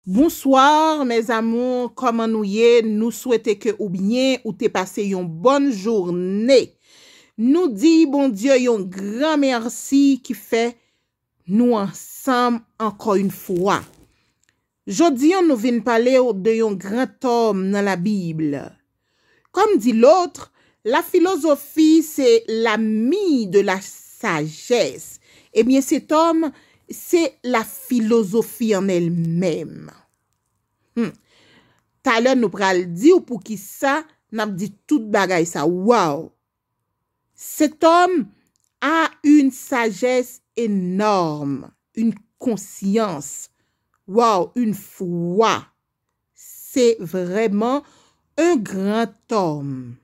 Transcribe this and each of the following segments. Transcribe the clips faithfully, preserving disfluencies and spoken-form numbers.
Bonsoir, mes amours, kòman nou ye? Nou swete ke ou byen, ou te pase yon bòn jounen. Nou di Bondye yon gran mèsi ki fè nou ansanm ankò yon fwa. Jodi a, nou vin pale w de yon gran tòm nan Labib. Comme dit l'autre, la philosophie, c'est l'ami de la sagesse. Ebyen, se tòm, se la philosophie en elle-même. Hmm. Talè nou pral di w poukisa n ap di tout bagay sa. Waw! Cet homme a une sagesse énorme, une conscience, waw, une foi. C'est vraiment un grand homme.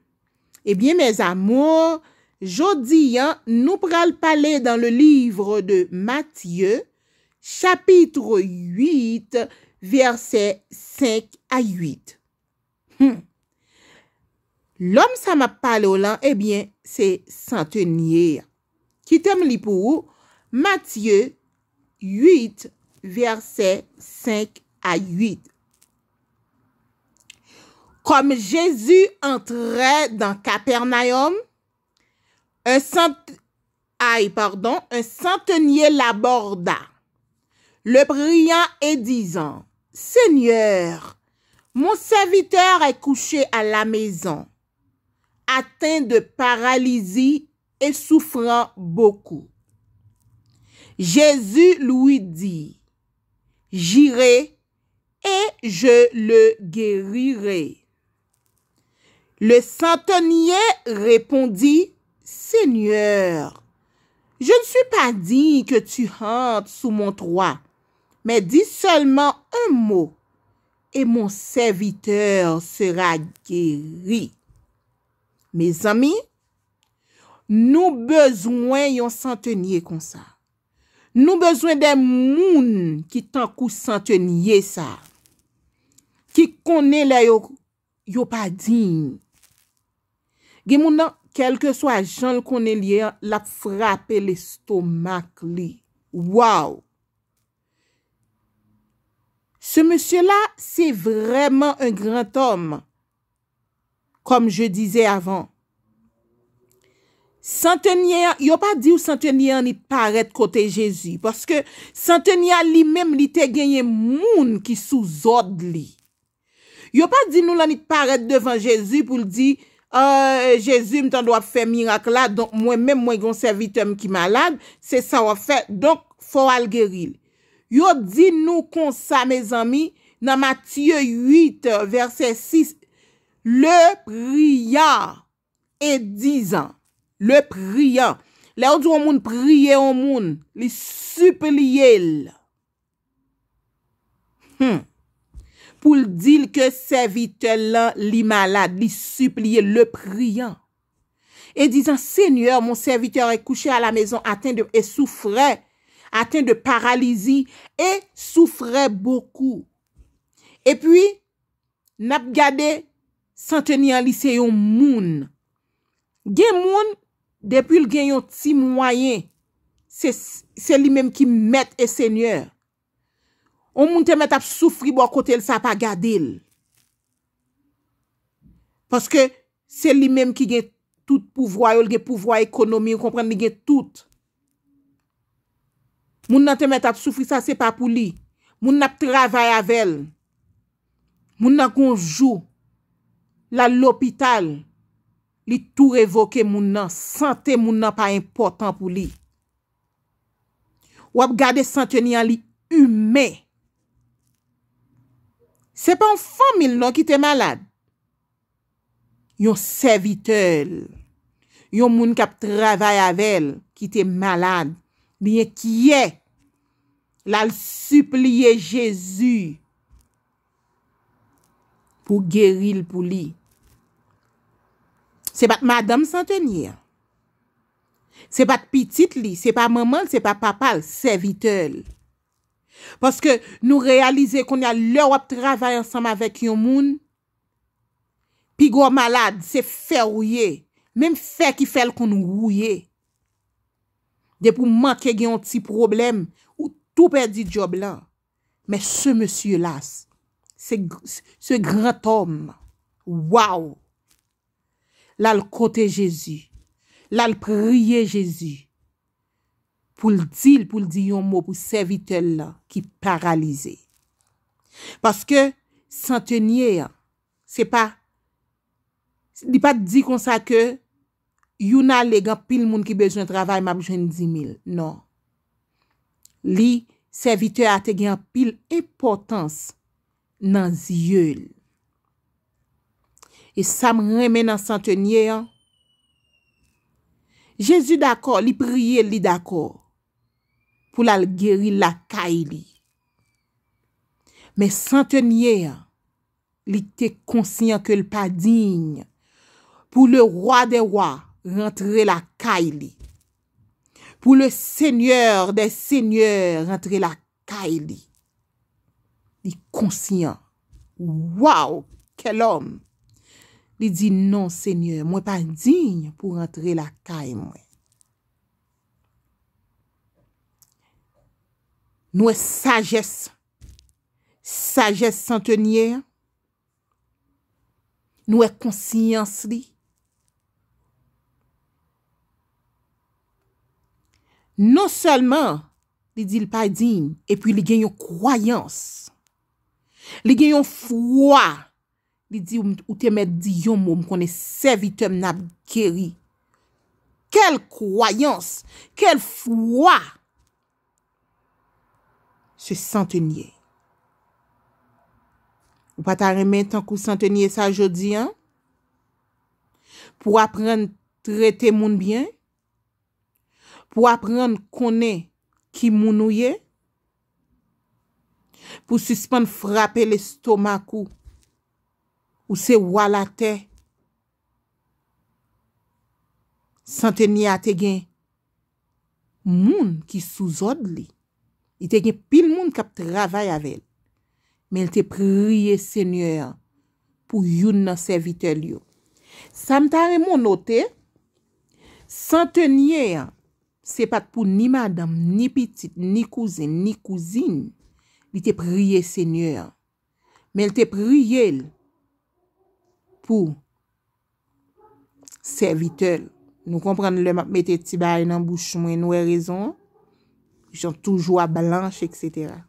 Ebyen, mes amours, jodi a, nou pral pale dans le livre de Matthieu, chapitre huit, verset cinq à huit. Hmm. Lòm sa m ap pale w lan, ebyen, se santenye a. Kite m li pou ou, Matthieu huit, verset cinq à huit. Comme Jésus entrait dans Capernaum, un cent-, aïe, pardon, un centenier l'aborda, le priant et disant, Seigneur, mon serviteur est couché à la maison, atteint de paralysie et souffrant beaucoup. Jésus lui dit, J'irai et je le guérirai. Le centenier répondit, Seigneur, je ne suis pas digne que tu entres sous mon toit, mais dis seulement un mot, et mon serviteur sera guéri. Mezanmi, nou bezwen yon santenye konsa. Nou bezwen de moun ki tankou santenye sa, ki konnen lè yo, yo pa diy. Gen moun nan, kèlkeswa jan l konnen l ye a, l ap frape lestomak li. Waw! Ce monsieur-là, c'est vraiment un grand homme. Comme je disais avant. Santenye an, yo pa di w santenye an li t parèt kote Jezi, paske santenye a li menm li te genyen moun ki sou zòd li. Yo pa di nou l annik parèt devan Jezi pou l di, "Ah, Jezi, m tande w ap fè mirak la, donk mwen menm mwen gen yon sèvitè m ki malad, se sa w ap fè, donk fò w al geri l." Yo di nou konsa, mezanmi, nan Matye uit, vèsè sis, le priant et disant, le priant. Lè yo di yon moun priye yon moun, li sipliye l. Hmm. Pou l di l ke sèvitè l lan, li malad, li sipliye, le priant. Et disant, Seigneur, mon serviteur est couché à la maison, atteint de, et souffrait, atteint de paralysie, et souffrait beaucoup. Epi, n ap gade, santenye an li se yon moun. Gen moun, depi l gen yon ti mwayen, se, se li menm ki mèt e senyè. Yon moun te mèt ap soufri bò kote l, sa pa gade l. Paske se li menm ki gen tout pouvwa yo, li gen pouvwa ekonomi, ou konprann, li gen tout. Moun nan te mèt ap soufri, sa se pa pou li. Moun nan ap travay avè l. Moun nan gon jou, l al lopital, li tou revoke moun nan, sante moun nan pa enpòtan pou li. W ap gade santenye an, li imen. Se pa yon fanmi l non ki te malad. Yon sèvitè l, yon moun k ap travay avè l ki te malad, li enkyè, l al sipliye Jezi pou geri l pou li. Se pa t madanm santenye an. Se pa t pitit li, se pa manman l, se pa papa l, sèvitè l. Paske nou reyalize kounye a, lè w ap travay ansanm avèk yon moun, pi gwo malad, se fè w ye. Menm fè ki fè l konn wouye. Depi w manke gen yon ti pwoblèm, ou tou pèdi djòb lan. Men se mesye la, se, se gran òm, waw, l al kote Jezi, l al priye Jezi pou l di l, pou l di yon mo pou sèvitè l lan ki paralize. Paske santenye an, se pa, li pa t di konsa ke youn ale, gen anpil moun ki bezwen travay, m ap jwenn di mil. Non. Li, sèvitè a te gen anpil enpòtans nan zye l. E sa m renmen nan santenye an, Jezi dakò, li priye, li dakò pou l al geri lakay li. Men santenye an, li te konsyan ke l pa diy pou le rwa dè wa rantre lakay li, pou le senyè dè senyè rantre lakay li. Li konsyan. Waw, kèl òm! Li di, non, Senyè, mwen pa diy pou rantre lakay mwen. Nou wè sajès, sajès santenye an? Nou wè konsyans li? Non sèlman li di l pa diy, epi li gen yon kwayans. Li gen yon fwa. Li di, ou, ou te mèt di yon mo, m konnen sèvitè m nan ap geri. Kèl kwayans! Kèl fwa! Se santenye. Ou pa ta renmen tankou santenye sa jodi an? Pou aprann trete moun byen? Pou aprann konnen ki moun ou ye? Pou sispann frape lestomak ou? Ou se wa latè. Santenye a te gen moun ki sou zòd li. Li te gen pil moun k ap travay avè l. Men l te priye Senyè an pou youn nan sèvitè l yo. Sa m ta renmen w note, santenye an, se pa t pou ni madanm, ni pitit, ni kouzen, ni kouzin. Li te priye Senyè an. Men l te priye l pou sèvitè l. Nou konprann lè m ap mete ti bagay nan bouch mwen, nou wè rezon an? Jan toujou a blanch, etsetera.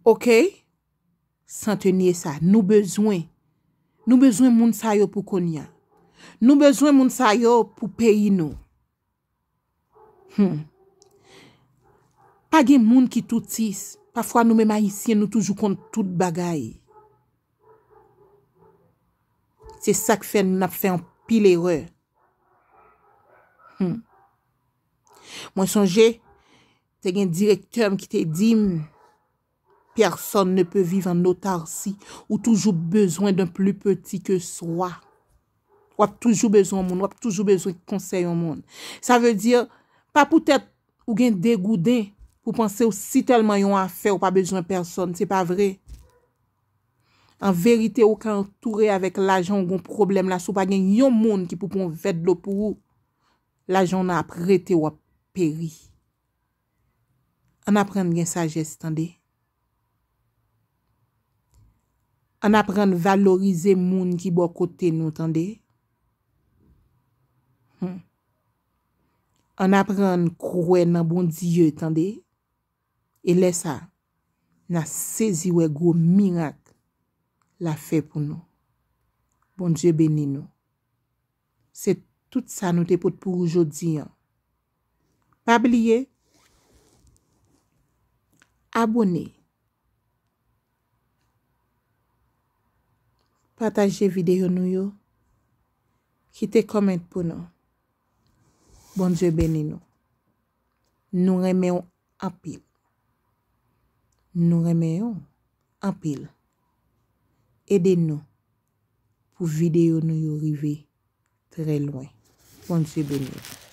Oke? Santenye sa, nou bezwen. Nou bezwen moun sa yo pou kounye a. Nou bezwen moun sa yo pou peyi nou. Hmm. Pa gen moun ki toutis. Pafwa nou menm Ayisyen, nou toujou konn tout bagay. Se sa k fè n ap fè anpil erè. Hmm. Mwen sonje, te gen direktè m ki te di m, personne ne peut vivre en autarcie. Ou toujou bezwen d'un plus petit que soi. W ap toujou bezwen yon moun, w ap toujou bezwen konsèy yon moun. Sa vle di, pa poutèt ou gen de gouden pou panse w si tèlman yon afè ou pa bezwen pèsòn, se pa vre. An verite, ou ka antoure avèk lajan, ou gon pwoblèm la, si w pa gen yon moun ki pou pran yon vè dlo pou ou, lajan w nan ap rete, w ap peri. Ann aprann gen sajès, tande. Ann aprann valorize moun ki bò kote nou, tande. Hmm. Ann aprann kwè nan Bondye, tande. E lè sa, n a sezi wè gwo mirak l a fè pou nou. Bondye beni nou. Se tout sa nou te pot pou ou jodi an. Pa bliye abòne, pataje videyo nou yo, kite kòmant pou nou. Bondye beni nou. Nou renmen w anpil. Nou renmen w anpil. Ede nou pou videyo nou yo rive trè lwen. Bondye beni w.